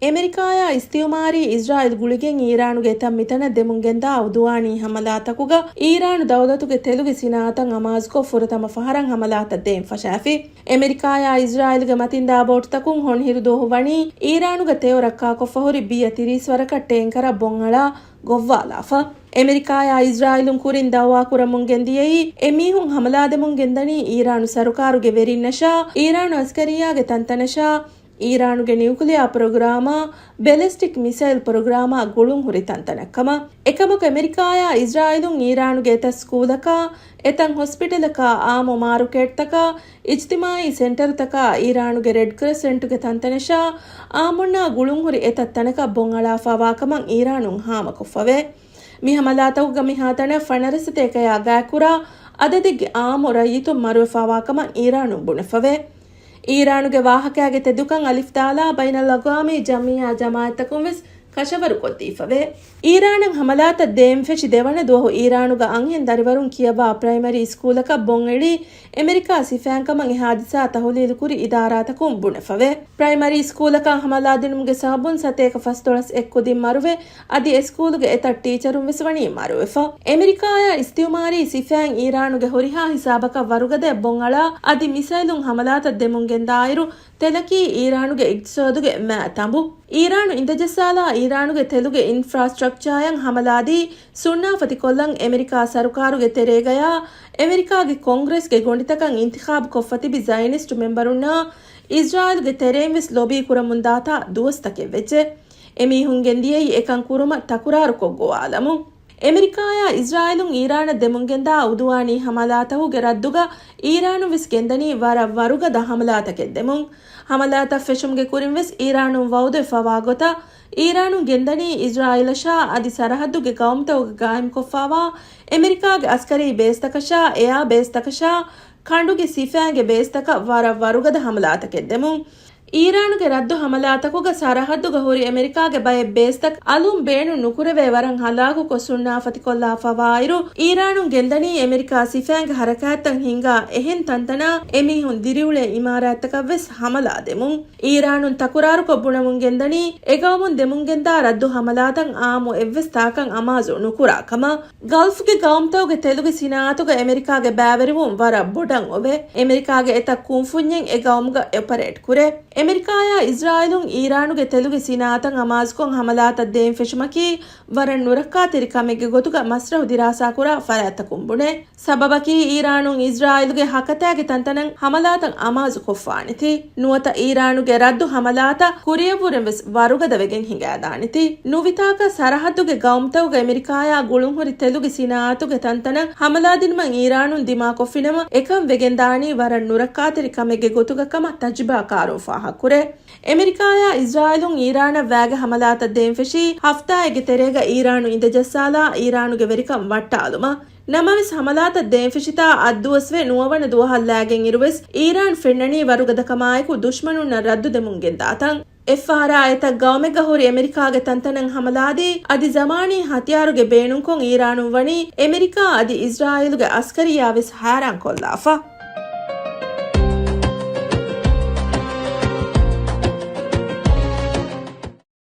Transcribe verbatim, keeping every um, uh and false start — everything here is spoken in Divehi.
އެމެރިކާޔާ އިސްތިއުމާރީ އިސްރާއިލް ގުޅިގެން އީރާނުގެ އެތައް މިތަނަށް ދެމުން ގެންދާ އުދުވާނީ ހަމަލާތަކުގަ އީރާނު ދައުލަތުގެ ތެލުގެ ސިނާއަތަށް އަމާޒުކޮށް ފުރަތަމަ ފަހަރަށް ހަމަލާތައް ދޭން ފަށާފި. އެމެރިކާޔާ އިސްރާއިލްގެ މަތިންދާ ބޯޓުތަކުން ހޮންހިރު ދުވަހު ވަނީ އީރާނުގަ ތެޔޮ ރައްކާކޮށްފަ ހުރި ބިޔަ ތިރީސް ވަރަކަށް ޓޭންކަރަށް ބޮން އަޅާ ގޮއްވާލާފަ. އެމެރިކާޔާ އިސްރާއިލުން ކުރިން ދައުވާކުރަމުން ގެންދިޔައީ އެމީހުން ހަމަލާދެމުން ގެންދަނީ އީރާނު ސަރުކާރުގެ ވެރިންނަށާ، އީރާނު އަސްކަރިއްޔާގެ ތަންތަނަށާ، އީރާނުގެ ނިއުކްލިއާ ޕްރޮގްރާމާ، ބެލިސްޓިކް މިސައިލް ޕްރޮގްރާމާ ގުޅުން ހުރި ތަންތަނަށްކަމަށް. އެކަމަކު އެމެރިކާޔާ އިސްރާއިލުން އީރާނުގެ އެތައް ސްކޫލަކާ، އެތައް ހޮސްޕިޓަލަކާ، އާއްމު މާރުކޭޓްތަކާ، އިޖްތިމާއީ ސެންޓަރުތަކާ، އީރާނުގެ ރެޑް ކްރެސެންޓުގެ ތަންތަނަށާ، އާއްމުންނާ ގުޅުން ހުރި އެތައް ތަނަކަށް ބޮން އަޅާފާވާކަމަށް އީރާނުން ހާމަކޮށްފަވޭ. މި ހަމަލާތަކުގަ މިހާތަނަށް ފަނަރަ ސަތޭކަޔާ ގާތްކުރާ އަދަދެއްގެ އާއްމު ރައްޔިތުން މަރުވެފާވާކަމަށް އީރާނުން ބުނެފަވޭ. އީރާނުގެ ވާހަކައިގެ ތެދުކަން އަލިފްދާލާ ބައިނަލްއަގްވާމީ ޖަމްއިއްޔާ ޖަމާއަތްތަކުން ވެސް ކަށަވަރުކޮށްދީފަވޭ. އީރާނަށް ހަމަލާތައް ދޭން ފެށި ދެވަނަ ދުވަހު އީރާނުގަ އަންހެން ދަރިވަރުން ކިޔަވާ ޕްރައިމަރީ ސްކޫލަކަށް ބޮން އެޅީ އެމެރިކާ ސިފައިން ކަމަށް އެ ހާދިސާ ތަހުލީލުކުރި އިދާރާތަކުން ބުނެފަވޭ. ޕްރައިމަރީ ސްކޫލަކަށް ހަމަލާދިނުމުގެ ސަބަބުން ސަތޭކަ ފަސްދޮޅަސް އެއްކުދިން މަރުވެ، އަދި އެ ސްކޫލުގެ އެތައް ޓީޗަރުން ވެސް ވަނީ މަރުވެފަ. އެމެރިކާޔާ އިސްތިއުމާރީ ސިފައިން އީރާނުގެ ހުރިހާ ހިސާބަކަށް ވަރުގަދައަށް ބޮން އަޅާ އަދި މިސައިލުން ހަމަލާތައް ދެމުން ގެންދާއިރު، ތެލަކީ އީރާނުގެ އިގްތިސޯދުގެ މާ ތަނބު. އީރާނު އިނދެޖައްސާލާ އީރާނުގެ ތެލުގެ އިންފްރާސްޓްރަކްޗާއަށް ހަމަލާދީ ސުންނާފަތިކޮށްލަން އެމެރިކާ ސަރުކާރުގެ ތެރޭގަޔާ އެމެރިކާގެ ކޮންގްރެސްގެ ގޮނޑިތަކަށް އިންތިޚާބު ކޮށްފަ ތިބި ޒައިނިސްޓު މެމްބަރުންނާ އިސްރާއިލްގެ ތެރެއިން ވެސް ލޮބީ ކުރަމުން ދާތާ ދުވަސްތަކެއް ވެއްޖެ. އެމީހުން ގެންދިޔައީ އެކަން ކުރުމަށް ތަކުރާރުކޮށް ގޮވާލަމުން. އެމެރިކާޔާ އިސްރާއިލުން އީރާނަށް ދެމުން ގެންދާ އުދުވާނީ ހަމަލާތަކުގެ ރައްދުގަ އީރާނުން ވެސް ގެންދަނީ ވަރަށް ވަރުގަދަ ހަމަލާތަކެއް ދެމުން. ހަމަލާތައް ފެށުމުގެ ކުރިން ވެސް އީރާނުން ވައުދުވެފަވާ ގޮތަށް، އީރާނުން ގެންދަނީ އިސްރާއިލަށާ އަދި ސަރަހައްދުގެ ގައުމުތަކުގަ ގާއިމްކޮށްފާވާ އެމެރިކާގެ އަސްކަރީ ބޭސްތަކަށާ، އެއާ ބޭސްތަކަށާ، ކަނޑުގެ ސިފައިންގެ ބޭސްތަކަށް ވަރަށް ވަރުގަދަ ހަމަލާތަކެއް ދެމުން. އީރާނުގެ ރައްދު ހަމަލާތަކުގަ ސަރަހައްދުގަ ހުރި އެމެރިކާގެ ބައެއް ބޭސްތައް އަލުން ބޭނުން ނުކުރެވޭ ވަރަށް ހަލާކުކޮށް ސުންނާފަތިކޮށްލާފަވާއިރު، އީރާނުން ގެންދަނީ އެމެރިކާ ސިފައިންގެ ހަރަކާތްތައް ހިންގާ އެހެން ތަންތަނާ އެމީހުން ދިރިއުޅޭ އިމާރާތްތަކަށް ވެސް ހަމަލާ ދެމުން. އީރާނުން ތަކުރާރުކޮށް ބުނަމުން ގެންދަނީ، އެގައުމުން ދެމުންގެންދާ ރައްދު ހަމަލާތައް އާއްމު އެއްވެސް ތާކަށް އަމާޒު ނުކުރާ ކަމަށް. ގަލްފްގެ ގައުމުތަކުގެ ތެލުގެ ސިނާއަތުގަ އެމެރިކާގެ ބައިވެރިވުން ވަރަށް ބޮޑަށް އޮވޭ. އެމެރިކާގެ އެތައް ކުންފުންޏެއް އެ ގައުމުގަ އޮޕަރޭޓް ކުރޭ. އެމެރިކާޔާ އިސްރާއިލުން އީރާނުގެ ތެލުގެ ސިނާއަތަށް އަމާޒުކޮށް ހަމަލާތައް ދޭން ފެށުމަކީ ވަރަށް ނުރައްކާތެރި ކަމެއްގެ ގޮތުގަ މަސްރަހު ދިރާސާކުރާ ފަރާތްތަކުން ބުނޭ. ސަބަބަކީ އީރާނުން އިސްރާއިލުގެ ހަކަތާގެ ތަންތަނަށް ހަމަލާތައް އަމާޒުކޮށްފާނެތީ. ނުވަތަ އީރާނުގެ ރައްދު ހަމަލާތައް ކުރިއަށްވުރެން ވެސް ވަރުގަދަ ވެގެން ހިނގާދާނެތީ. ނުވިތާކަށް ސަރަހައްދުގެ ގައުމުތަކުގަ އެމެރިކާޔާ ގުޅުންހުރި ތެލުގެ ސިނާއަތުގެ ތަންތަނަށް ހަމަލާދިނުމަށް އީރާނުން ދިމާކޮށްފިނަމަ، އެކަން ވެގެންދާނީ ވަރަށް ނުރައްކާތެރި ކަމެއްގެ ގޮތުގަ ކަމަށް ތަޖުރިބާކާރުން ފާހަގަކުރޭ. އެމެރިކާޔާ އިސްރާއިލުން އީރާނަށް ވައިގެ ހަމަލާތައް ދޭން ފެށީ ހަފްތާއެއްގެ ތެރޭގަ އީރާނު އިނދެޖައްސާލާ އީރާނުގެ ވެރިކަން ވައްޓާލުމަށް. ނަމަވެސް، ހަމަލާތައް ދޭން ފެށިތާ އައްދުވަސްވެ ނުވަވަނަ ދުވަހަށް ލާގެން އިރުވެސް، އީރާން ފެންނަނީ ވަރުގަދަކަމާއެކު ދުޝްމަނުންނަށް ރައްދު ދެމުން ގެންދާތަން. އެއްފަހަރާ އެތައް ގައުމެއްގަ ހުރި އެމެރިކާގެ ތަންތަނަށް ހަމަލާދީ، އަދި ޒަމާނީ ހަތިޔާރުގެ ބޭނުންކޮށް އީރާނުން ވަނީ އެމެރިކާ އަދި އިސްރާއީލުގެ އަސްކަރިއްޔާ ވެސް ހައިރާން ކޮށްލާފަ.